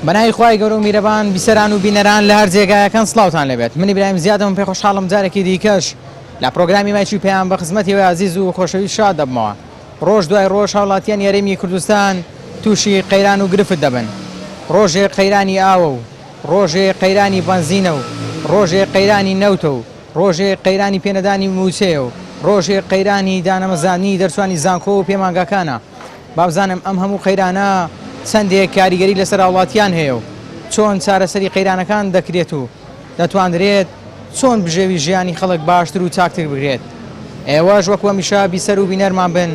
بەناوی خوای گەورە و میرەبان بیسەران و بینەران لە هەر جێگایەکەن سڵاوتان لێبێت من ئیبراهیم زیادم پێ خۆشحاڵم جارێکی دیکەش لە پرۆگرامی مایکی پەیام بە خزمەتی ئێوەی ئازیز و خۆشەویست شاد دەبمەوە ڕۆژ دوای ڕۆژ هاوڵاتیانی هەرێمی کوردستان تووشی قەیران و گرفت دەبن ڕۆژێ قەیرانی ئاوە و ڕۆژێ قەیرانی بەنزینە و ڕۆژێ قەیرانی نەوتە و ڕۆژێ قەیرانی پێنەدانی مووچەیە و ڕۆژێ قەیرانی دانەمەزاندنی دەرچوانی زانکۆ و پەیمانگاکانە. با بزانم ئەم هەموو قەیرانە چەندێک کاریگەری لەسەر هاوڵاتیان هەیە و چۆن چارەسەری قەیرانەکان دەکرێت و دەتواندرێت چۆن بژێوی ژیانی خەڵک باشتر و چاکتر بکرێت. ئێوەش وەکو هەمیشە بیسەر و بینەرمان بن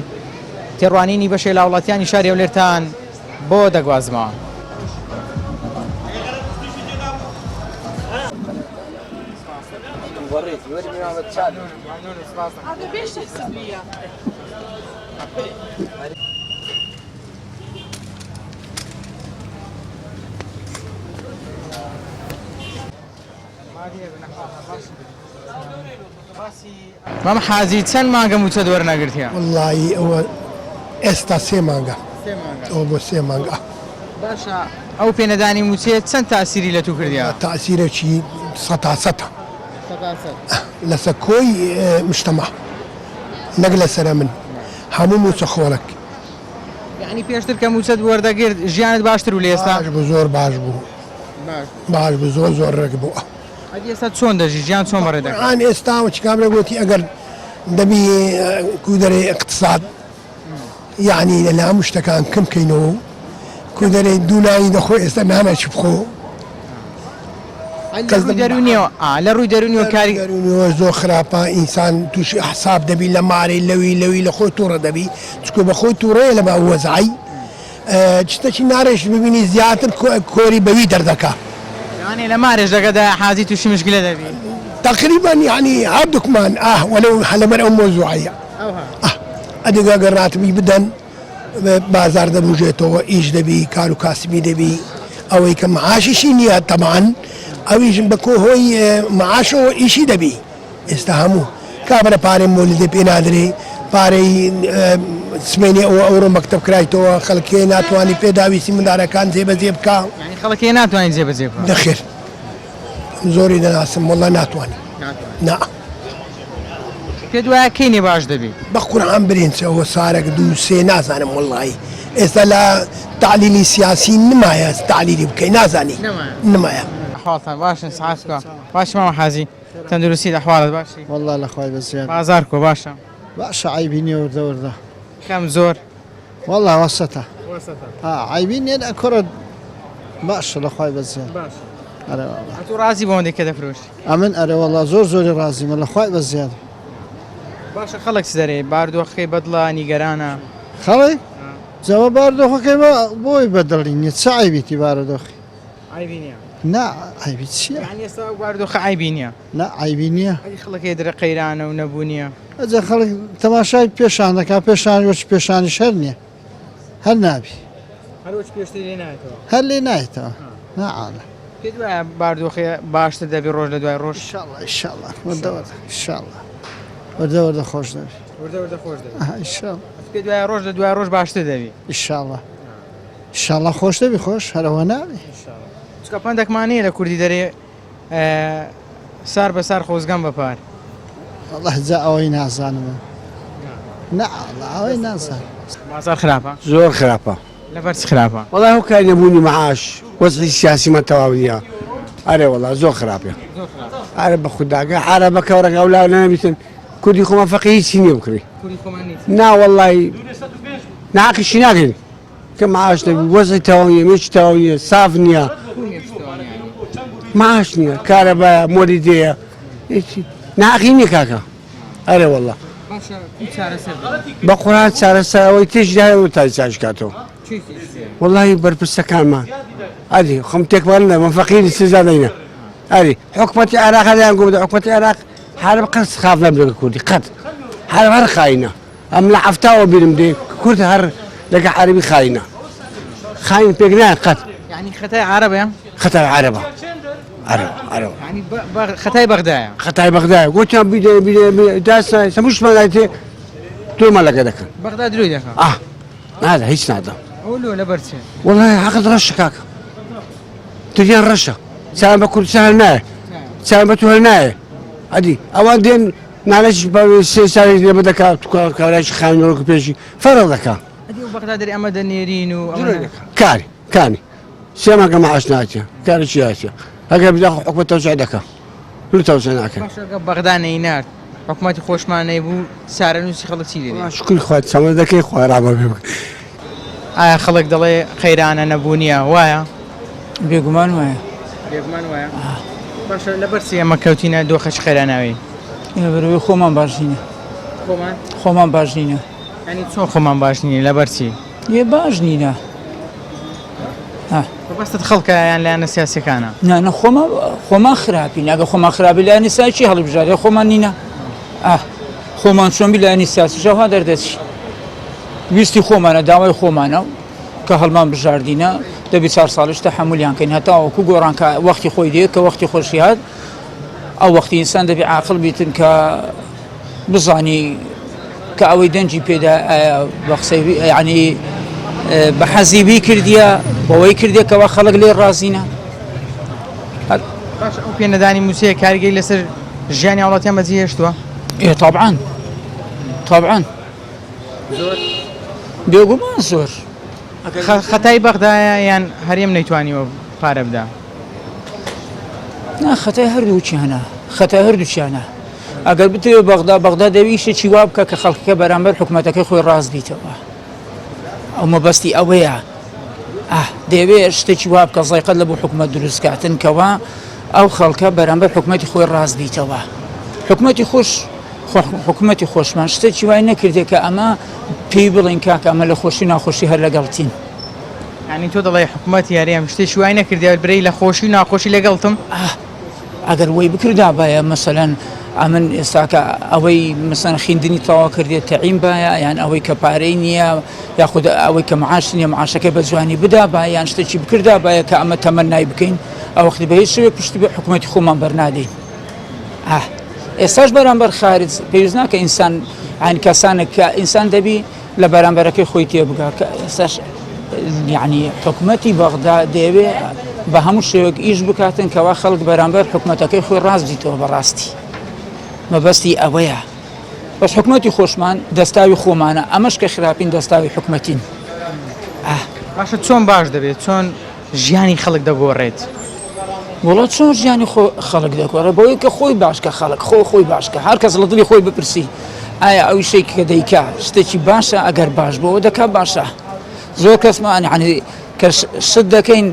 تێڕوانینی بەشێ لە هاوڵاتیانی شاری هەولێرتان بۆ دەگوازمەوە. مام حاجی چەند مانگە مووچەت وەرنەگرتیە؟ وەڵایی ئەوە ئێستا سێ مانگە ئەوە بۆ سێ مانگە. باشە ئەو پێنەدانی مووچەیە چەند تاسیری لە تو کردیە؟ تاسیرەکی سەتا سەتە لەسە کۆی مجتەمع نەک لەسەرە من هەموو مووچە خۆرەک. یانی پێشتر کە مووچەت وەردەگرت ژیانت باشتر بوو لە ئێستا؟ باش بوو زۆر باش بوو باش بوو زۆر زۆر ڕێک بوو. ئەدی ئێستا چۆن دەژی ژیان چۆن بەڕێ دەکەی؟ ئان ئێستا وەکی کابرا گۆتی ئەگەر دەبی کو دەرێ ئیقتساد یەعنی لە هەموو شتەکان کەم کەینەوە و کو دەرێ دوو نانی دەخۆ ئێستا نانەکی بخۆ. لە ڕووی دەروونیەوە ئا لە ڕووی دەروونیەوە کاری دەروونیەوە زۆر خراپە ئینسان تووشی ئەحساب دەبی لە مارەی لەوی لەوی لە خۆی تووڕە دەبی چونکە بە خۆی تووڕەیە لە ئەو وەزعەی شتەکی نارێش ببینی زیاتر کۆری بەوی دەردەکا. یانی لە مارێش دەگە دایە حاجی تووشی مشکلە دەبی. تەقریبەن یانی هەردووکمان ئاه وەلەو لەبەر ئەو مەوزوعەیە ئاه ئەدی گەر ڕاتبی بدەن بازار دەبوژێتەوە ئیش دەبی کار و کاسبی دەبی ئەوەی کە معاشیشی نییە تەبعەن ئەویش بە کۆ هۆی معاشەوە ئیشی دەبی ئێستا هەموو کابرا پارەی مۆلیدە پێ نادرێ پارەی سمێنی ئەوە ئەوڕۆ مەکتەب کرایتەوە خەڵکێ ناتوانانی پێداویستی مندارەکان جێبەجێ بکا یانی خەڵکێ ناتوانین جێبەجێ بکا نەخێر زۆری دەناسم وەڵا ناتوانێ نا. پێت وایە کەینێ باش دەبی؟ بە قورعان برێن چ ئەوە سارەک دوو سێ نازانم وەڵایی ئێستا لە تەعلیلی سیاسی نمایە تەعلیلی بکەی نازانی نمایە. ئەحواڵتان باشن سعات کوا باشی مامە حاجی تەندروستیت ئەحواڵت باشی وەڵا لە خوای بەزیاد بازار کۆ باشە باشە عەیبی نییە وردە وردە کەم زۆر وەڵا وەسەتە ها عەیبی نییە لە کوڕە باشە لە خوای بەزیاد باش ئەرێ وەڵا ئەتوو ڕازی بەوەندەی کە دەفرۆشی ئەمن ئەرێ وەڵا زۆر زۆری ڕازیمە لە خوای بەزیاد. باشە خەڵک چ دەرێ باردۆخەکەی بەدڵە نیگەرانە؟ خەڵک جا باردۆخەکەی بۆی بەدڵی نیە چ عەیبیتی بارودۆخی؟ عەیبی نیە. نا عەیبی چیە؟ یانی ئێستا ئەو باردۆخە عەیبی نیە؟ نا عەیبی نیە. ئەدی خەڵک هەیە دەرێ قەیرانە و نەبوونیە؟ ئەجا خەڵک تەماشای پێشان دەکا پێشان وەچ پێشانیش هەر نیە هەر نابی. هەر وەچ پێشتر لێ نایەتەوە؟ هەر لێ نایەتەوە نا عالە. پێت وایە باردۆخێ باشتر دەبی ڕۆژ لە دوای ڕۆژ؟ ئیشاڵڵا ئیشاڵڵا وردە وردە ئیشاڵڵا وردە وردە خۆش دەبی. وردە وردە خۆش دەبی. ئیشاڵڵا. پێت وایە ڕۆژ لە دوای ڕۆژ باشتر دەبی؟ ئیشاڵڵا ئیشاڵڵا خۆش دەبی خۆش هەرەوە نابی. ئیشاڵڵا. چونکە پەندێکمان هەیە لە کوردی دەرێ سار بە سار خۆزگەم بە پار. وەڵا جا ئەوەی نازانم نا وەڵا ئەوەی نازانم. بازاڕ خراپە؟ زۆر خراپە. لەبەر چ خراپە؟ وەڵا هۆکاری نەبوونی معاش وەزعی سیاسیمان تەواو نییە ئەرێ وەڵا زۆر خراپە ئەرێ بە خوداگە عەرەبەکە ڕەگا و لاو نابیتن کوردی خۆمان فەقی هیچی نییە بکڕی نا وەڵی ناقیشی ناگرین کە معاش نەبی وەزعی تەواو نییە مێشکی تەواو نییە ساف نییە معاش نییە کارەبا مۆلیدەیە هیچی ناقی نییە کاکە ئەرێ واللە. باشە کو چارەسەر دەبێت؟ بە قورئان چارەسەر ئەوەی تێشی هەیە ئەوە تا چاش کاتەوە. چی تێشی هەیە؟ وەڵاهی بەرپرسەکانمان ئەری خۆم تێکمان نە من فەقیری سزا دەینە ئەری حکومەتی عێراق هەریان گوت حکومەتی عێراق حرب قەت خاف نەبێت کوردی قەت حرب هەر خاینە ئەم لە حەفتاوە بیرم دێ کورد هەر لەگە عەرەبی خاینە خاین پێک نایە قەت. یانی خەتای عەرەبە؟ خەتای عەرەبە عەرەب عەرەب. یانی خەتای بەغدایە؟ خەتای بەغدایە گوتیان بیدەن بیدەن داسا هەمووشمان دایتێ تۆمان لەگە دەکەن. بەغدا درۆی دەکا؟ ئاه نادا هیچ نادا. ئەوە لۆ لەبەر چێ؟ وەڵای عەقڵ ڕەشە کاکە. دنیا ڕەشە چاویان بە کوردستان هەر نایە چاویان بە تو هەر نایە ئەدی ئەوان دێن نالەش بە سێ ساڵی لێمە دەکا کابرایکی خاوێن ڕۆک پێشی فەرق دەکا ئەدی و بەغدا دەرێ ئەمە دەنێرین و ئەمە کاری کانی سێ مانگە معاش ناچێ کاری چی هاتیە ئەگەر بدا حکومەت تەوزیع دەکا لو تەوزیع ناکەن باشە گە بەغدا نەینارد حکومەتی خۆشمان نەیبوو چارەنووسی خەڵک چی لێ دێ؟ شکری خوا چەمە دەکەی خوا ڕابە بێ بکە. ئایا خەڵک دەڵێ قەیرانە نەبوونیە وایە؟ بێگومان وایە. بێگومان وایە. باشە لەبەر چی ئێمە کەوتینە دۆخێکی قەیراناوی؟ لەبەرئەوەی خۆمان باش نینە. خۆمان؟ خۆمان باش نینە. یانی چۆن خۆمان باش نینە لەبەر چی؟ ئێ باش نینە. مەبەستت خەڵکە یان لایەنە سیاسیەکانە؟ نا نا خۆمان خۆمان خراپین ئەگە خۆمان خراپی لایەنی سیاسی چی هەڵیبژارێ خۆمان نینە ئاه خۆمان چۆن بی لایەنی سیاسیش ئەوها دەردەچی ویستی خۆمانە داوای خۆمانە کە هەڵمان بژاردینە دەبی چار ساڵش تەحەمولیان کەین هەتاوەکو گۆڕان کە وەختی خۆی دێ کە وەختی خۆشی هات ئەو وەختی ئینسان دەبی عاقڵ بیتن کە بزانی کە ئەوەی دەنگی پێدا ئایا بە قسەی یعنی بە حەزی بی کردیە بەوەی کردێ کەوا خەڵک لێ ڕازینە باش ئەو پێنەدانی مووچەیە کاریگەری لەسەر ژیانی هاوڵاتیان بەجێ هێشتووە؟ ئێ طبعا طبعا زۆر بێگومان زۆر خەتای بەغدایە یان هەرێم نەیتوانیوە پارە بدا؟ نا خەتای هەردووکیانە خەتای هەردووکیانە ئەگەر بتەوێت بەغدا بەغدا دەوی شتێکی وا بکە کە خەڵکەکە بەرامبەر حکوومەتەکەی خۆی ڕاست بیتەوە ئەو مەبەستی ئەوەیە ئاه دەیەوێت شتێکی وا بکە زایقەت لە بۆ حکوومەت دروست کاتن کەوا ئەو خەڵکە بەرامبەر حکوومەتی خۆی ڕاست بیتەوە حکوومەتی خۆش حکوومەتی خۆشمان شتێکی وای نەکردێت کە ئەمە پێی بڵین کاکە ئەمە لە خۆشی ناخۆشی هەر لەگەڵتین یانی تۆ دەڵێی حکومەتی هەرێم شتێکی وای نەکردیە برێی لە خۆشی و ناخۆشی لەگەڵتم؟ ئاه ئەگەر وەی بکردابایە مەسەلەن ئەمن ئێستاکە ئەوەی مەسەن خیندنی تەواو کردێت تەعیم باە یان ئەوەی کە پارەی نییە یاخود ئەوەی کە معاش نییە معاشەکەی بە جوانی بدا با یان شتێکی بکردا باە کە ئەمە تەمەنای بکەین ئەو وەختی بە هیچ شێوەیەک پشتی بە حکوومەتی خۆمان بەرنادەین ئاه ئێستاش بەرامبەر خارج پێویست ناکە ئینسان عین کەسانێک کە ئینسان دەبی لە بەرامبەرەکەی خۆی تێبگا کە ئێستاش یعنی حکومەتی بەغدا دەیەوێ بە هەموو شێوەک ئیش بکاتن کەوا خەڵک بەرامبەر حکومەتەکەی خۆی ڕاست بیتەوە بەڕاستی مەبەستی ئەوەیە بەس حکومەتی خۆشمان دەستاوی خۆمانە ئەمەش کە خراپین دەستاوی حکومەتین باشە چۆن باش دەبێت چۆن ژیانی خەڵک دەگۆڕێت؟ وەڵا چۆن ژیانی خۆ خەڵک دەگۆڕێت بەوەی کە خۆی باش کە خەڵک خۆ خۆی باش کە هەر کەس لە دڵی خۆی بپرسی ئایا ئەو شتێک کە دەیکا شتێکی باشە ئەگەر باش بۆ دەکا باشە زۆر کەسمان یعنی کە شت دەکەین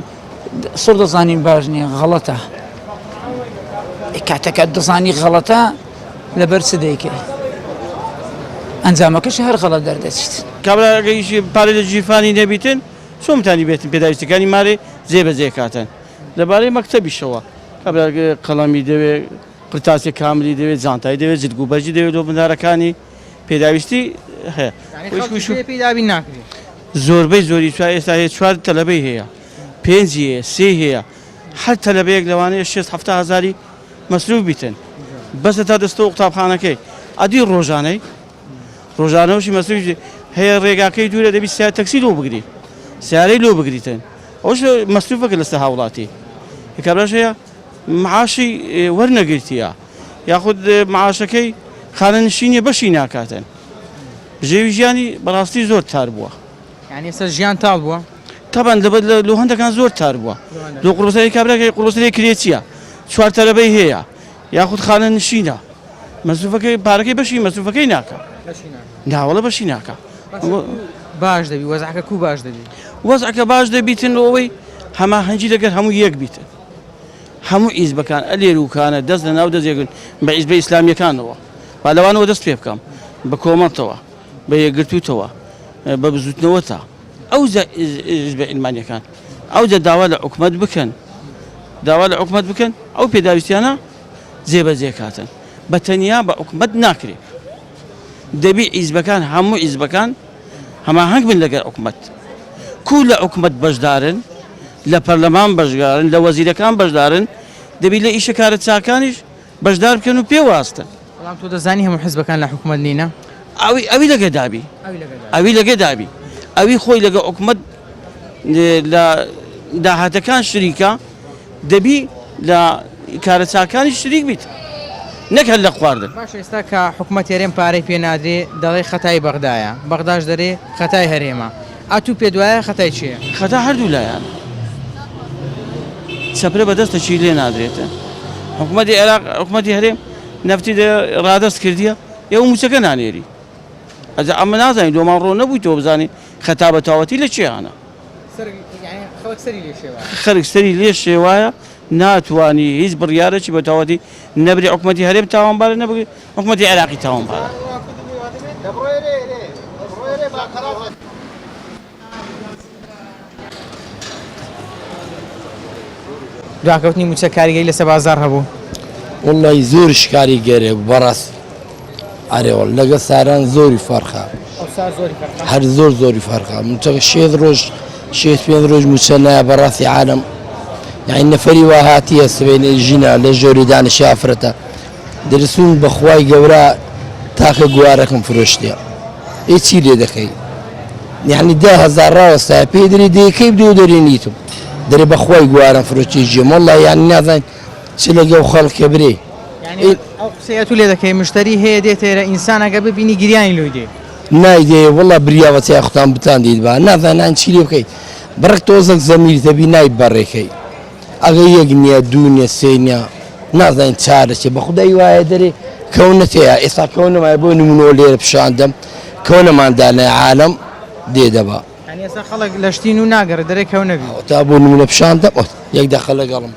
سڕ دەزانین باش نییە غەڵەتە کاتەکە دەزانی غەڵەتە لەبەر چ دەیکەی ئەنجامەکەش هەر غەڵەت دەردەچیت. کابرا ئەگەر ئیشی پارەی لە گیرفانی نەبیتن چۆن بتانی بێتن پێداویستیەکانی مالێ جێ بەجێ کاتن لەبارەی مەکتەبیشەوە کابرا قەڵەمی دەوێ قرتاسی کاملی دەوێ جانتای دەوێ جلگ و بەرگی دەوێت لۆ مندارەکانی پێداویستی هەیە پێی دابین ناکرێت زۆربەی زۆری چوار ئێستا هەیە چوار تەلەبەی هەیە پێنجی هەیە سێ هەیە هەر تەلەبەیەک لەوانەیە شێست حەفتا هەزاری مەسروف بیتن بەسە تا دەستەوە قوتابخانەکەی ئەدی ڕۆژانەی ڕۆژانەوەشی مەسروفی هەیە ڕێگاکەی دوورە دەبی سیا تەکسی لۆ بگری سیارەی لۆ بگریتن ئەوش مەسروفەکە لەسەر هاوڵاتی کابراش هەیە معاشی وەرنەگرتیە یاخود معاشەکەی خانەنشینیە بەشی ناکاتن بژێوی ژیانی بەڕاستی زۆر تار بووە. یانی ئێستا ژیان تاڵ بووە؟ تەبعەن لەبەر لۆ هەندەکان زۆر تار بووە لۆ قوڕبەسەری کابراکەی قوڕبەسەری کرێچیە چوار تەلەبەی هەیە یاخود خانە نشینە مەسروفەکەی پارەکەی بەشی مەسروفەکەی ناکا ناوەڵە بەشی ناکا باش دەبی وەزعەکە کو باش دەبی وەزعەکە باش دەبیتن لۆ ئەوەی هەماهەنگی لەگەر هەموو یەک بیتن هەموو ئیزبەکان ئەلێروکانە دەست لە ناو دەستێکن بە ئیزبە ئیسلامیەکانەوە با لەوانەوە دەست پێ بکەم بە کۆمەڵتەوە بە یەکگرتووتەوە بە بزوتنەوەتە ئەوجا ئیزبە ئیلمانیەکان ئەوجا داوا لە حکومەت بکەن داوا لە حکومەت بکەن ئەو پێداویستیانە جێبەجێ کاتن بە تەنیا بە حکومەت ناکرێ دەبی ئیزبەکان هەموو ئیزبەکان هەماهەنگ بن لەگەر حکومەت کو لە حکومەت بەشدارن لە پەرلەمان بەشدارن لە وەزیرەکان بەشدارن دەبی لە ئیشە کارە چاکانیش بەشدار بکەن و پێ واستن. بەڵام تۆ دەزانی هەموو حزبەکان لە حکومەت نینە؟ ئەوی ئەوی لەگە دابی ئەوی لەگە دابی ئەوی خۆی لەگە حکومەت لە داهاتەکان شریکە. دەبی لە کارە چاکانیش شریک بیت نەک هەر لە خواردن. باشە ئێستا کە حکومەت هەرێم پارەی پێ نادرێ دەڵێ خەتای بەغدایە بەغداش دەرێ خەتای هەرێمە ئەتوو پێت وایە خەتای کێیە؟ خەتا هەردوو لایانە چەپرە بە دەستە چی لێ نادرێتن حکومەتی عێراق حکومەتی هەرێم نەفتی ڕادەست کردیە ئێوە موچەکە نانێری ئەجا ئەمە نازانین لۆمان ڕۆ نەبوویتەوە بزانین خەتا بە تەواوەتی لە کێیانە. خەلک سەری لێ شێوایە ناتوانی هیچ بڕیارێکی بە تەواوەتی نەبری حکومەتی هەرێم تاوانبارە نەبری حکومەتی عێراقی تاوانبارە. دواکەوتنی مووچە کاریگەری لەسەر بازاڕ هەبوو؟ وەڵی زۆریش کاریگەرێ بوو بەڕاست ئەرێ وەڵ لەگە ساران زۆری فەرخە هەر زۆر زۆری فەرخە موچەکە شێت ڕۆژ شێت پێ ڕۆژ موچە نایە بەڕاستی عالم یعنی نەفەری وا هاتیە سبێنێ ژینە لە ژۆری دانیشی ئافرەتە درسون بەخوای گەورە تاکە گوارەکەم فرۆشتیە ئێ چی لێ دەکەی یعنی 10هزار ڕاوەستایە پێ دەری دەیەکەی بدەی و دەرێنیتم دەرێ بەخوای گوارم فرۆشتی ژێم والله یعنی نازانین چ لەگەڵ خەڵکە برێ ئەو قسەیە تو لێ دەکەی مشتری هەیە دێت ئێرە ئینسان ئەگە ببینی گریانی لۆی دێ نایدێ وڵا بریاوە تیا خوتان بتان دیت با نازانان چی لێ بکەیت بڕک تۆزەک زەمیر دەبی نای بەڕێکەی ئەگە یەک نییە دوو نییە سێ نییە نازانین چارە چیە بە خودای وایە دەرێ کەونە تێیا ئێستا کەونەمایە بۆ نمونەوە لێرە پیشان دەم کەونەمان دانای عالەم دێ دەبا. یانی ئێستا خەڵک لە شتی نوو ناگەڕێ دەرێ کەونە بی. تا بۆ نمونە پیشان دەم یەک دەقە لەگەڵم.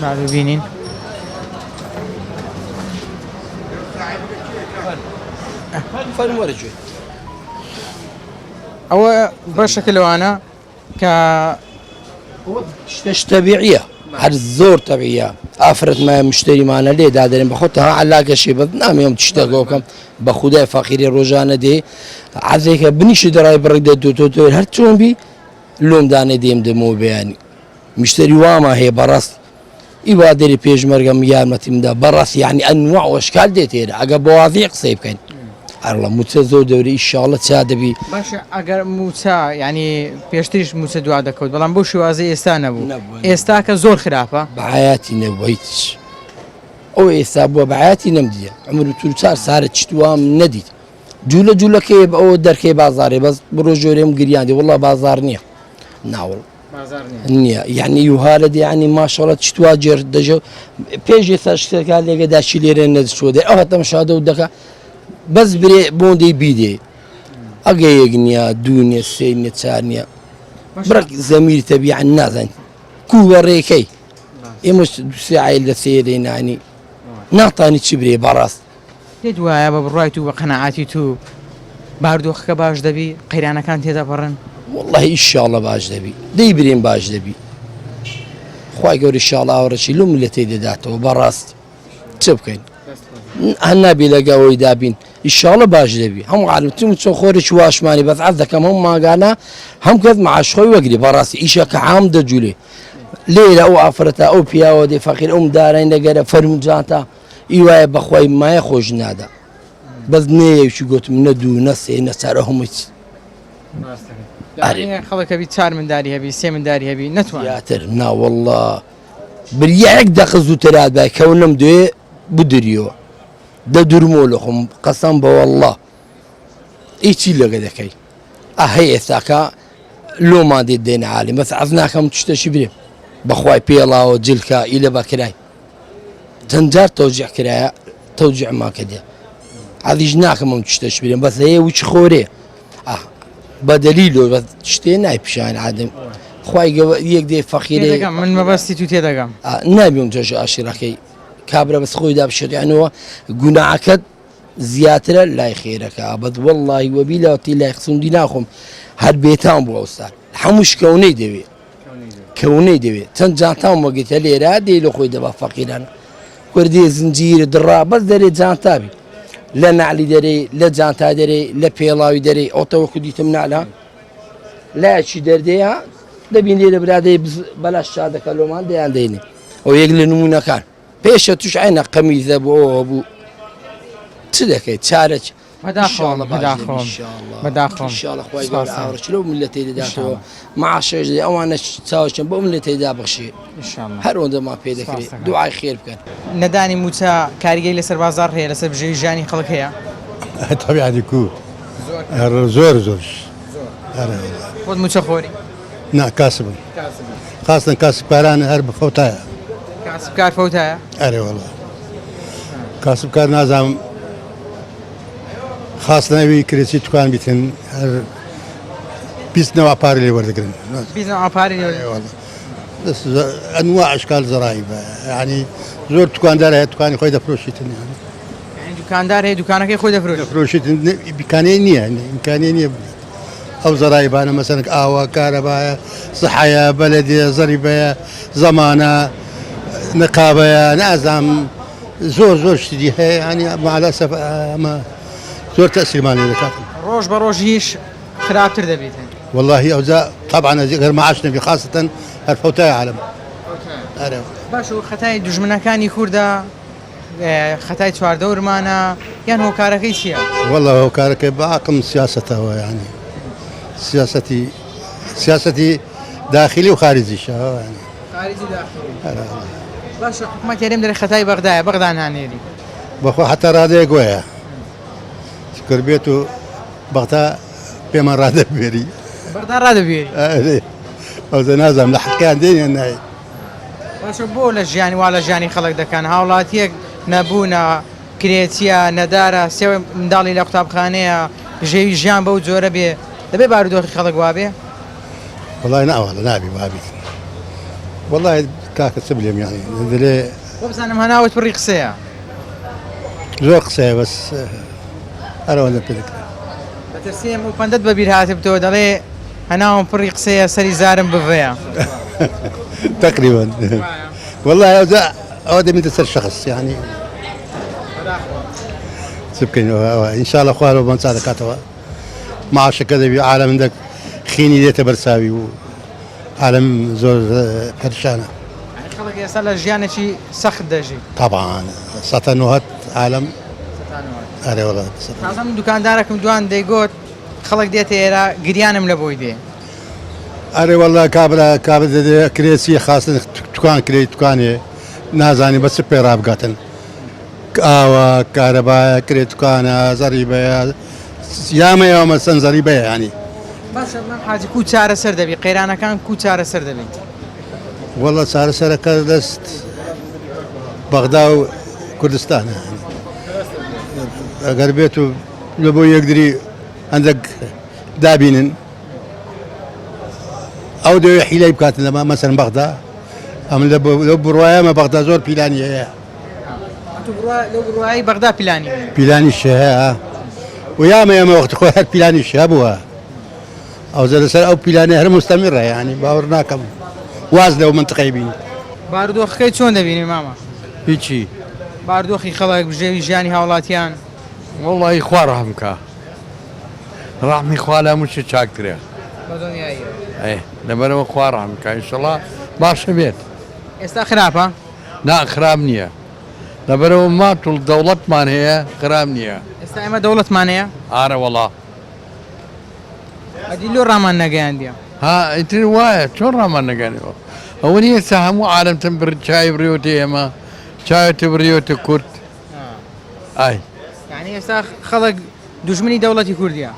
با ببینین. فەرموو وەرە گوێ. ئەوە بەشێکە لەوانە کە شتەش تەبیعیە هەر زۆر تەبیعیە ئافرەت مایە مشتەریمانە لێ دادەنێن بە خۆت تەها عەلاگەشی بەس نامەوێم شتێک بکەم بە خودای فەقیری ڕۆژانە دێ عەزێکە بنیشی دەڕای بڕی دە دو تۆ تۆ هەر چۆن بی لۆم دانێ دێم دەمەوە بەیانی مشتەری وامان هەیە بەڕاست ئیوا دەری پێشمەرگەم یارمەتیم دا بەڕاست یعنی ئەنواع و ئەشکال دێت ئێرە ئەگە بەوازی قسەی بکەین ئەرڵە موچە زۆر دەورە ئیشاڵە چا دەبی باشە ئەگەر موچە یعنی پێشتریش موچە دوا دەکەوت بەڵام بۆ شێوازی ئێستا نەبوو ئێستا کە زۆر خراپە بە حیاتی نەبوو هیچ ئەو ئێستا بووە بە حیاتی نەمدیە عمر و تور چار سارە چتوام نەدیت جوولە جوولەکەی بە ئەوە دەرکەی بازارێ بەس بڕۆ ژۆرێم گریاندی وڵا بازار نییە ناوڵ نییە یعنی یوها لە دیانی ماشەڵە چتوا جێر دەژە پێش ئێستا شتەکە لێگە داچی لێرە نەدچوە دێ ئەوە تەمشادە و دەکە بەس برێ بۆندەی بیدێ ئەگە یەک نییە دوو نیە سێ نیە چار نییە بڕک زەمیر تەبیعا نازانین کووە ڕێکەی ئێمە دوسێ عیل لە سێرێ نانی ناتانی چی برێ بەڕاست پێت وایە بە بڕوای تو بە قەناعەتی تو بارودۆخەکە باش دەبی قەیرانەکان تێدەپەڕن؟ وەڵاهی ئیشاڵڵە باش دەبی دەی برێم باش دەبی خوای گەورە ئیشاڵڵا ئاوڕێکی لەو میللەتەی دەداتەوە بەڕاست چ بکەین هەر نابی لەگە ئەوەی دابین ئیشاڵڵە باش دەبی هەموو عالم چون چۆن خۆرێکی واشمانی بەس عەرز دەکەم هەموو مانگانە هەم کەس معاش خۆی وەگری بەڕاستی ئیشەکە عام دەجولێ لێرە ئەو ئافرەتە ئەو پیاوە دێ فەقیر ئەو مدارای لەگەرە فەرموو جانتا ئی وایە بەخوای مایە خۆش نادا بەس نەیەکی گوتم نە دوو نە سێ نە چار هەمووی خەڵک هەبی چار منداری هەبی سێ منداری هەبی نەتوان زیاتر نا والله بریا یەک دەقە زووترات بای کەونم دوێ بدریەوە دە دورمۆ لە خۆم قەسەم بە والله ئی چی لەگە دەکەی ئەهەی ئێستاکە لۆمان دێت دێنە عالی بەس عەز ناکەم شتەشی برێ بەخوای پێڵاوە جلکە ئی لە بەکرای چەند جار تەوجیع کرایە تەوجیعمان کردێ عەزیش ناکەم ئەم شتەش برێم بەس هەیە وچ خۆرێ بە دەلیل و بەس شتێ نای پیشان عادم خوای گەوە یەک دێ فەقیرێ تێدەگەم من مەبەستی تو تێدەگەم نابیم جۆژ ئاشیرەکەی کابرا بەس خۆی دا بشێت یانەوە گوناعەکەت زیاترە لای خێرەکە بەس واللهی وەبیلا تی لای خسوندی ناخۆم هەر بێتام بوو ئەوسا هەمووش کەونەی دەوێ کەونەی دەوێت چەند جانتام وەگرتە لێرە دێ لە خۆی دەبا فەقیرانە کوردی زنجیر دڕا بەس دەرێ جانتابی لە نعلی دەرێ لە جانتا دەرێ لە پێڵاوی دەرێ ئەوتە وەکو دیتم نعلا لایەکی دەردەیە دەبین لێ لە برادەی بەلاش شادەکە لۆمان دەیان دەینێ ئەو یەک لە نمونەکان پێشە توش عینە قەمیزە بۆ ئەوە بوو چ دەکەیت چارە چ؟ بەداخەوەم بەداخەوەم بەداخەوەم ئینشاءاللە خوای گەورە ئاوڕ لەو میللەتەی دەداتەوە معاشەش دەدێ ئەوانەش چاوەشیان بەو میللەتەی دابخشێ هەر ئەوەندەمان پێ دەکرێ دوعای خێر بکەن. نەدانی مووچە کاریگەری لەسەر بازاڕ هەیە لەسەر بژێوی ژیانی خەڵک هەیە؟ تەبیعەتی کو زۆر زۆرش خۆت مووچە خۆری؟ نا کاسبم خاستن کاسبکاران هەر بە فەوتایە. کاسبکار فەوتایە؟ ئەرێ وەڵا کاسبکار نازانم خاستن ئەوی کرێچی توکان بیتن هەر 20 نەوە پارە لێ وەردەگرن 20 نەوە پارە لێ وەردەگرن ئەنوا ئەشکال زەرایبە یعنی زۆر دوکاندار هەیە دوکانی خۆی دەفرۆشیتن یعنی دوکاندار هەیە دوکانەکەی خۆی دەفرۆشێت دەفرۆشیتن ئیمکانیە نییە ئیمکانیە نییە ئەو زەرایبانە مەسەلەن ئاوە، کارەبایە، سحەیە، بەلەدیە، زەریبەیە، زەمانە، نقابەیە، نازانم زۆر زۆر شتی دی هەیە یانی مع الاسف ئەمە زۆر تەسیرمان لێ دەکات. ڕۆژ بە ڕۆژیش خراپتر دەبیت. واللهی ئەوجا طبعا ئەگەر معاش نەبی خاصة هەر فەوتای عالم. ئەرێ. باشە خەتای دوژمنەکانی کوردە خەتای چواردەورمانە یان هۆکارەکەی چییە؟ وەڵا هۆکارەکەی بە عەقڵم سیاسەتەوە یانی سیاسەتی سیاسەتی داخلی و خارجیشە یانی خارجی داخلی باشە حکومەت هەرێم دەرێ خەتای بەغدایە بەغدا نانێری بەخوا حتا ڕادەیەک وایە شکر بێت و بەغدا پێمان ڕادەبێری بەغدا ڕادەبێری ئەوزە نازانم لە حەقیان دێن یان نایەن باشە بۆ لە ژیانی وا لە ژیانی خەڵک دەکەن هاوڵاتیەک نەبوونە کرێچیە نەدارە سێ منداڵی لە قوتابخانەیە بژێوی ژیان بەو جۆرە بێ دەبێ بارودۆخی خەڵک وابێ؟ وەڵای ناوەڵا نابی وابیت وەڵای کاکە چ بلێم یانی دەلێ وەبزانم هەناوت پڕی قسەیە زۆر قسەیە بەس هەرەوەندە پێ دەکرێت. دەترسێم ئەو پەندەت بەبیر هاتبتەوە دەڵێ هەناوم پڕی قسەیە سەری زارم بڤەیە. تقریبا والله ئەوجا ئەوە دەبێتە سەر شخص یعنی چ بکەین ئین شاء الله خوا لەو بەنچا دەکاتەوە معاشەکە دەبی عالەم دەک خینی دێتە بەرچاوی و عالەم زۆر پەرشانە خەڵک ئێستا لە ژیانێکی سەخت دەژی. طبعا سەتا نۆهەت عالەم ئەرێ وەڵا تازە من دوکاندارەکم دوان دەیگۆت خەڵک دێتە ئێرە گریانم لە بۆی دێ. ئەرێ وەڵا کابرا کابرا دەدێ کرێچی خاستن توکان کرێی توکانێ نازانی بە چ پێ ڕابگاتن ئاوە کارەبایە کرێ توکانە زەریبەیە یامەیەوە مەسەن زەریبەیە ینی باشە مام حاجی کو چارەسەر دەبی قەیرانەکان کو چارەسەر دەبی؟ وەڵا چارەسەرەکە دەست بەغدا و کوردستانە ئەگەر بێت و لە بۆ یەکدری هەندێک دابینن ئەو دەوێ حیلەی بکاتن لەما مەسەن بەغدا ئەم لە لەو بڕواایەمە بەغدا زۆر پیلانی هەیە لەو بڕوایی بەغدا پیلانی پیلانی هەیە و یامە ئێمە وەختی خۆی هەر پیلانی هەبووە ئەوجا لەسەر ئەو پیلانەی هەر موستەمیڕە یانی باوەڕ ناکەم واز لەو مەنتقەی بینی. بارودۆخەکەی چۆن دەبینی مامە؟ هیچی. بارودۆخی خەڵک، بژێوی ژیانی هاوڵاتیان؟ وەڵڵاهی خوا ڕەحم کا. ڕەحمی خوا لە هەموو شتێ چاکترە. بەدڵنیاییەوە. ئێ لەبەرئەوە خوا ڕەحم کا ئینشەڵا باشە بێت. ئێستا خراپە؟ نا خراپ نییە. لەبەرئەوە ماتوڵ دەوڵەتمان هەیە خراپ نییە. ئێستا ئێمە دەوڵەتمان هەیە؟ ئارەوەڵا. ئەدی لۆ ڕامان نەگەیاندیە؟ ها ئیتر وایە چۆن ڕامان نەگەنەوە ئەوە نیە ئێستا هەموو عالەم تم بر چای بڕیوەتە ئێمە چاوێتە بڕیوەتە کورد ئای یعنی ئێستا خەڵک دوژمنی دەوڵەتی کوردیە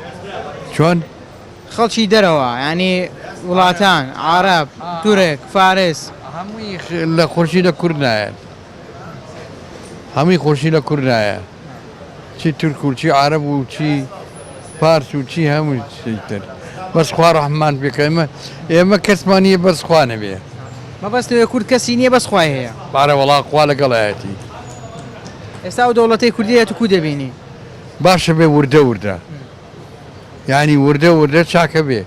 چۆن خەڵکی دەرەوە ینی وڵاتان عرب تورک فارس هەمووی لە خۆشی لە کورد نایەن هەمووی خۆشی لە کورد نایە چی تورک و چی عەرەب و چی فارس و چی هەموو شتی تر بەس خوا ڕەحممان پێ کە ئێمە ئێمە کەسمان نییە بەس خوا نەبێ. مەبەست لەوێ کورد کەسی نییە بەس خوای هەیە. بارە وەڵا خوا لەگەڵایەتی. ئێستا ئەو دەوڵەتەی کوردی هەیە تو کو دەبینی؟ باشە بێ وردە وردە یانی وردە وردە چاکە بێ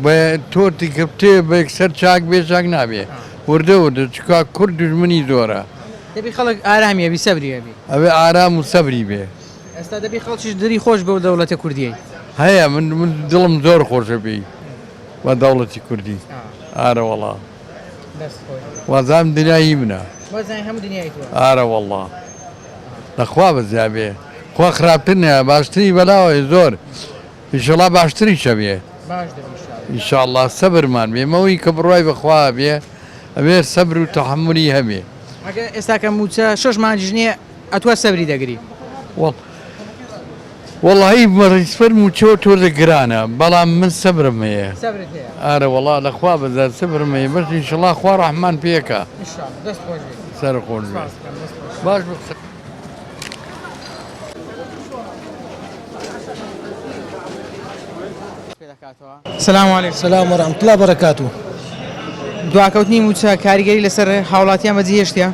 بە تۆ تیکە بتێ بە یەکسەر چاک بێ چاک نابێ وردە وردە چکا کورد دوژمنی زۆرە. دەبی خەڵک ئارامی هەبی سەبری هەبی. ئەبێ ئارام و سەبری بێ. ئێستا دەبی خەڵکیش دری خۆش بەو دەوڵەتە کوردیەی. هەیە من من دڵم زۆر خۆشە پێی بە دەوڵەتی کوردی ئارەوەڵا. دەست خۆش. وازانم دنیا هی منە. وازانی هەموو دنیای تۆ. ئارەوەڵا لە خوا بەزیا بێ. خوا خراپتر نیە باشتری بەلاوەیە زۆر ئیشەڵا باشتریش ئەبێ باش دەبی ان شاء اللە. ان شاء اللە سەبرمان بێ مەوەی کە بڕوای بە خوا هەبێ ئەبێ سەبر و تەحەمولی هەبێ. ئەگەر ئێستا کە مووچە شەش مانگیش نییە ئەتوە سەبری دەگری؟ وەڵایی بەڕیزفەر مووچەوە تۆزێک گرانە بەڵام من سەبرم هەیە سەبرت هەیە؟ ئارە وەڵا لە خوا بەزاد سەبرم هەیە بەس ئینشەڵا خوا ڕەحمان پێکا. ان شاء اللە دەست خۆش بێ. سەر خۆش بێ. سپاس دەکەم دەست خۆش. باش بە. سلام علیکم. سلام و رحمت اللە بەرەکاتو. دواکەوتنی مووچە کاریگەری لەسەر هاوڵاتیان بەجێهێشتیە؟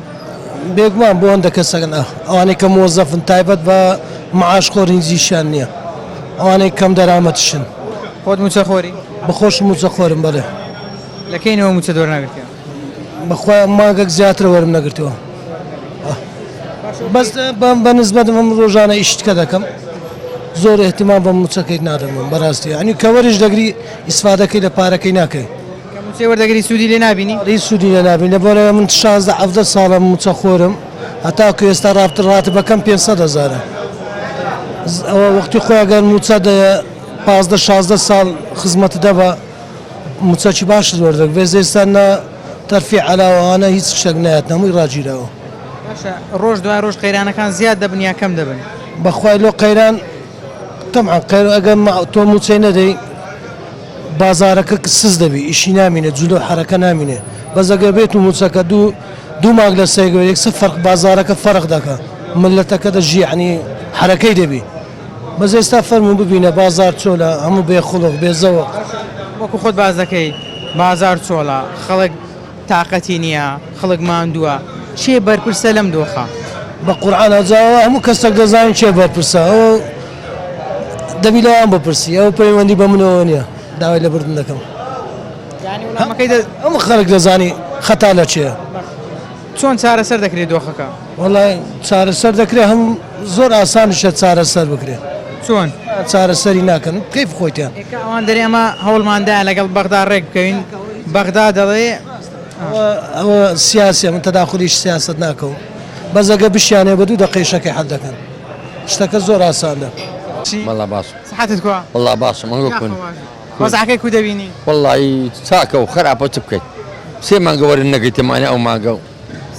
بێگومان بۆ هەندە کەسەکەن ئەوانەی کە مۆزەفن تایبەت بە معاش خۆر هیچیشیان نییە ئەوانەی کەم دەرامەتشن. خۆت مووچە خۆری؟ بەخۆشم مووچە خۆرم بەڵێ. لە کەینەوە مووچەت وەرنەگرتیە؟ بەخوا مانگەک زیاترە وەرم نەگرتووە بەس بە نسبەت من ڕۆژانە ئیش تکە دەکەم زۆر احتیمام بە موچەکەیت نادەم من بەڕاستی یعنی کە وەریش دەگری ئیسفادەکەی لە پارەکەی ناکەی کە موچەی وەردەگری سوودی لێ نابینی؟ هیچ سوودی لێ نابینی لەبەر من 16 17 ساڵە موچە خۆرم هەتاکو ئێستا ڕابتر ڕاتبەکەم 500 هەزارە ئەوە وەختی خۆی ئەگەر موچە 15 16 ساڵ خزمەتت دەبا موچەکی باشت وەردەگرت بەس ئێستا نە تەرفیع عەلاوە ئەوانە هیچ شتێک نایەت هەمووی ڕاگیراوە. باشە ڕۆژ دوای ڕۆژ قەیرانەکان زیاد دەبن یا کەم دەبن؟ بەخوای لۆ قەیران تەبعەن قەیران ئەگەر تۆ موچەی نەدەی بازارەکە سست دەبی ئیشی نامینێ جولە و حەرەکە نامینێ بەس ئەگەر بێت و موچەکە دوو دوو مانگ لەسەر یەک یەکسەر فەرق بازارەکە فەرق دەکا مللەتەکە دەژی یەعنی حەرەکەی دەبی. بەس ئێستا فەرموو ببینە بازار چۆلە هەموو بێ خوڵق بێ زەوق. وەکو خۆت باس دەکەی بازار چۆڵە خەڵک تاقەتی نییە خەڵک ماندووە کێ بەرپرسە لەم دۆخە؟ بە قورعان ئەوجا ئەوە هەموو کەسێک دەزانین کێ بەرپرسە ئەوە دەبی لەوان بپرسی ئەوە پەیوەندی بە منەوە نییە داوای لێبوردن دەکەم. یانی وەڵامەکەی دە هەموو خەڵک دەزانی خەتا لە کێیە. چۆن چارەسەر دەکرێت دۆخەکە؟ وەڵا چارەسەر دەکرێت هەم زۆر ئاسانیشە چارەسەر بکرێت. چۆن؟ چارەسەری ناکەن کەیف خۆیتیان. ئێکە ئەوان دەرێ ئەمە هەوڵماندا لەگەڵ بەغدا ڕێک بکەوین بەغدا دەڵێ ئەوە سیاسیە من تەداخولیش سیاسەت ناکەم بەس ئەگە بشیانێ بە دوو دەقەی شەکەی حەل دەکەن شتەکە زۆر ئاسانە. وەڵا باشم. سحەتت کوا؟ وەڵا باشم ئەنگۆ کون. وەزعەکەی کو دەبینی؟ وەڵایی چاکە و خراپە چ بکەین سێ مانگە وەرن نەگرتێ مانە ئەو مانگە و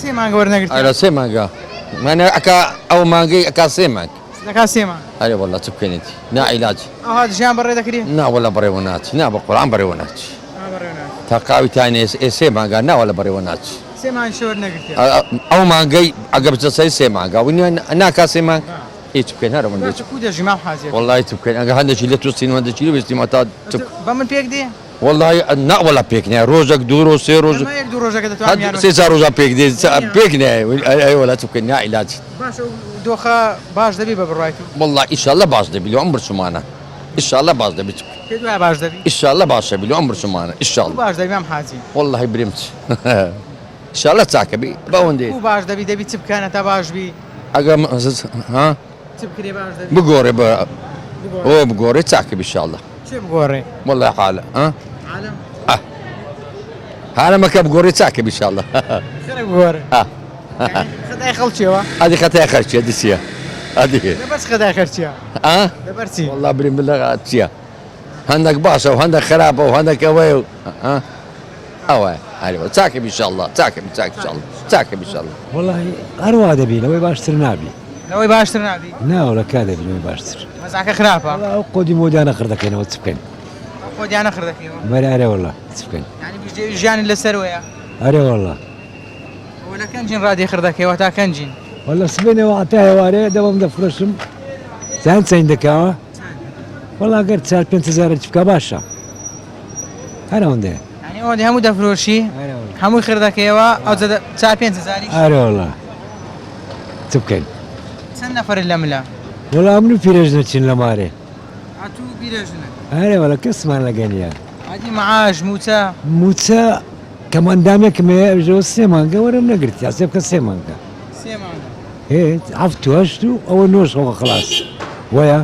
سێ مانگە وەرنەگرتێ؟ ئەرە سێ مانگە مانە ئەکا ئەو مانگەی ئەکا سێ مانگ دەکا سێ مانگ ئەرێ وەڵا چ بکەینێتی نا عیلاج ئەوها ژیان بەڕێ دەکرێ؟ نا وەڵا بەڕێوە ناچی نا بە قورعان بەڕێوە ناچی تا قاوی تانێ ئێ سێ مانگا نا وەڵا بەڕێوە ناچی سێ مانگ وەرنەگرتێ ئەو مانگەی ئەگە بچە سەری سێ مانگا و ناکا سێ مانگ هیچ بکەین هەر ئەوەندە باشە کو دەژی مام حاجی وەڵی چ بکەین ئەگە هەندێکی لە توستین و هەندێکی لە وێستیم هەتا چ بە من پێک دێ وەڵی نا وەڵا پێک نایە ڕۆژێک دوو ڕۆژ سێ ڕۆژ ئەمە یەک دوو ڕۆژەکە دەتوانم یارمەتی سێ چوار ڕۆژان پێک دێ پێک نایە ئەی وەڵا چ بکەین نا عیلاج باشە دۆخە باش دەبی بە بڕوای تو وەڵا ئیشاڵڵا باش دەبی لۆ ئەم برسومانە ئیشاڵڵا باش دەبی چ بکەین پێت وایە باش دەبی ئیشاڵڵا باش دەبی لۆ ئەم برسومانە ئیشاڵڵا باش دەبی مام حاجی وەڵی بریم چ ئیشاڵڵا چاکە بی بەوەندەی کو باش دەبی دەبی چ بکەن هەتا باش بی ئەگە ها چ بکرێ باش دەبی بگۆڕێ بە ئۆ بگۆڕێ چاکە بی ئیشاڵڵا چێ بگۆڕێ وەڵڵا حالە ها عالم ئە حالەمەکە بگۆڕێ چاکە بی ئیشاڵڵا خەرە بگۆڕێ ئە خەتای خەڵکیەوە ئەدی خەتای خەرچیە دی چییە ئەدی لەبەر چ خەتای خەرچیە ئا لەبەر چی وەڵڵا بریم بلە چییە هەندێک باشە و هەندێک خراپە و هەندێک ئەوەیە و ها ئەوە هەرەوە چاکە بی ئیشاڵڵا چاکە بی چاک ئیشاڵڵا چاکە بی ئیشاڵڵا. وەڵاهی هەر وا دەبی لەوەی باشتر نابی. لەوەی باشتر نابی؟ نا وەڵا کا دەبی لەوەی باشتر. وەزعەکە خراپە؟ وەڵا ئەو قۆدی مۆدیانە خڕ دەکەینەوە چ بکەین. ئەو قۆدیانە خڕ دەکەیەوە؟ بەرێ ئەرێ وەڵا چ بکەین. یانی بژێوی ژیانت لەسەرەوەیە؟ ئەرێ وەڵا. ئەوە لە کەنجین ڕادی خڕ دەکەیەوە تا کەنجین؟ وەڵا سبەینێوە هەتا ئێوارێ دەوەم دەفرۆشم زان چەند دەکاوە؟ وەڵا گەر چار پێنج هەزارە چ بکا باشە. هەر ئەوەندەیە. یانی ئەوەندەی هەموو دەفرۆشی هەمووی خڕ دەکەیەوە ئەوجا چار پێنج هەزاریش؟ ئەرێ وەڵا چ بکەین. چەند نەفەرت لە ملە؟ وەڵا من و پیرێژنە چین لە مارێ. ئەتوو و پیرێژنە؟ ئەرێ وەڵا کەسمان لەگە نییە. ئەدی معاش مووچە؟ مووچە کەم ئەندامێکم هەیە ئەویش ئەوە سێ مانگە وەرم نەگرتیە سێ بکە سێ مانگە. سێ مانگە؟ هێ حەفت و هەشت و ئەوە نۆش خۆ خەڵاس وەیە.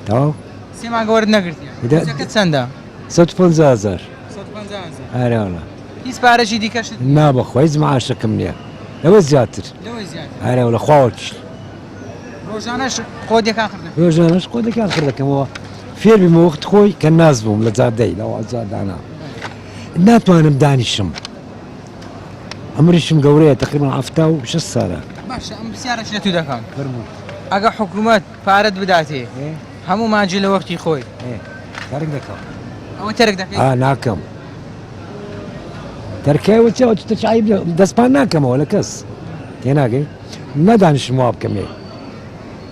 تەواو. سێ مانگە وەرت نەگرتیە. مووچەکەت چەندە؟ 150 هەزار. 150 هەزار. ئەرێ وەڵا. هیچ پارەکی دیکەشت نییە؟ نا بەخوا هیچ معاشەکەم نییە. لەوە زیاتر. لەوەی زیاتر. ئەرێ وەڵا خوا وەکیل. ڕۆژانەش قۆدیەکان خڕ دەکەی؟ ڕۆژانەش قۆدەکان خڕ دەکەمەوە فێر بیم وەخت خۆی کە ناز بووم لە جادەی لە جادانە ناتوانم دانیشم عمریشم گەورەیە تقریبا 76 سالە. باشە ئەم پرسیارەش لە تو دەکەم ئەگە حکوومەت پارەت بداتێ هەموو مانجی لە وەختی خۆی تەرک دەکەم ئەوە تەرک دەکەی؟ ئا ناکەم تەرکەوە چ ئەوە چ عیب دەستپان ناکەمەوە لە کەس تێناگەی نەدانیشم وا بکەم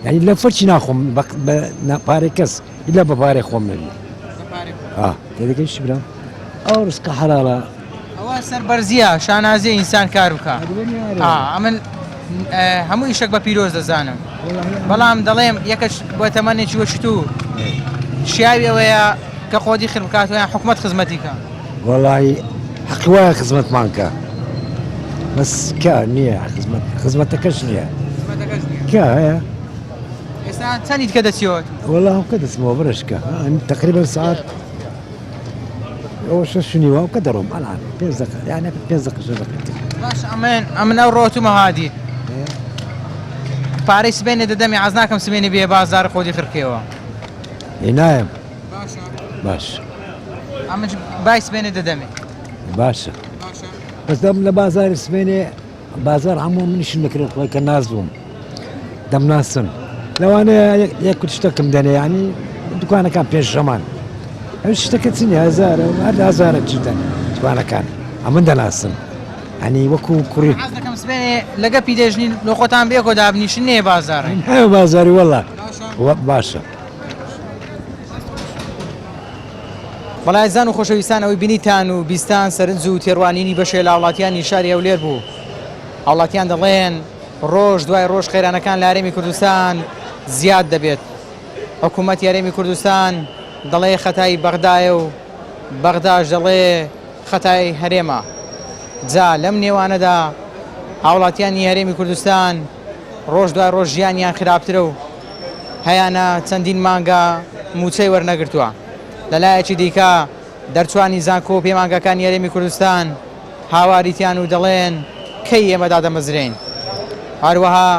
یعنی لە فەرچی ناخۆم بە پارەی کەس ئیلا بە پارەی خۆم نەبی تێدەگەی چی برام ئەو ڕزقە حەڵاڵە ئەوە سەربەرزیە شانازیە ئینسان کار بکە ئەمن هەموو ئیشێک بە پیرۆز دەزانم بەڵام دەڵێم یەکەش بۆ تەمەنێکی وەکی تو شیاوی ئەوەیە کە خۆدی خر بکات یان حکومت خزمەتی کە وەڵی حەقی وایە خزمەتمان کە بەس کە نییە خزمەت خزمەتەکەش نییە کە هەیە ئێستا چەندی کە دەچیەوە وەڵا هەوکە دەچمەوە برشکە تقریبا ساعت ئەوە شەش و نیوە کە دەڕۆم ئەلان پێنج دەقە یانە پێنج دەقە شەش دەقە تر. باش ئەمن ئەمن ئەو ڕۆتومە هادی پارەی سبێنێ دەدەمی عەز ناکەم سبێنێ بێ بازار خۆدی خرکێەوە ئێ نایەم باش ئەمن بای سبێنێ دەدەمێ باشە بەس دەم لە بازاری سبێنێ بازاڕ هەموو منیشم دەکرێت خۆی کە ناز بووم دەمناسن لەوانەیە یەک شتەکەم دەنێ ینی دوکانەکان پێش ژەمان ئەو شتەکە چ نیە هەزارە و هەر هەزارە چ دەن دوکانەکان ئەمن دەناسن ئەنی وەکو کوڕی حەز دەکەم سبێنێ لەگە پیرێژنی لۆ خۆتان بێکۆ دابنیشن نێ بازاڕێ هەیە بازاری وەڵا باشە. بەڵێ ئازیزان و خۆشەویستان ئەوەی بینیتان و بیستان سەرنج و تێڕوانینی بەشێ لە هاوڵاتیانی شاری هەولێر بوو. هاوڵاتیان دەڵێن ڕۆژ دوای ڕۆژ قەیرانەکان لە هەرێمی کوردستان زیاد دەبێت. حکوومەتی هەرێمی کوردستان دەڵێ خەتای بەغدایە و بەغداش دەڵێ خەتای هەرێمە. جا لەم نێوانەدا هاوڵاتیانی هەرێمی کوردستان ڕۆژ دوای ڕۆژ ژیانیان خراپترە و هەیانە چەندین مانگە مووچەی وەرنەگرتووە. لەلایەکی دیکە دەرچوانی زانکۆ و پەیمانگاکانی هەرێمی کوردستان هاواریتیان و دەڵێن کەی ئێمە دادەمەزرێین. هەروەها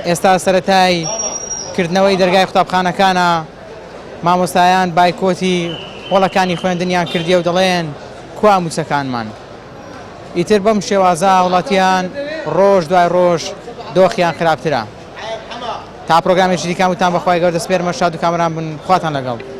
ئێستا سەرەتای کردنەوەی دەرگای قوتابخانەکانە، مامۆستایان بایکۆتی هۆڵەکانی خوێندنیان کردیە و دەڵێن کوا مووچەکانمان؟ ئیتر بەم شێوازە هاوڵاتیان ڕۆژ دوای ڕۆژ دۆخیان خراپترە. تا پرۆگرامێکی دیکە هەمووتان بەخوای گەورە دەسپێرمە شاد و کامەران بن خواتان لەگەڵ.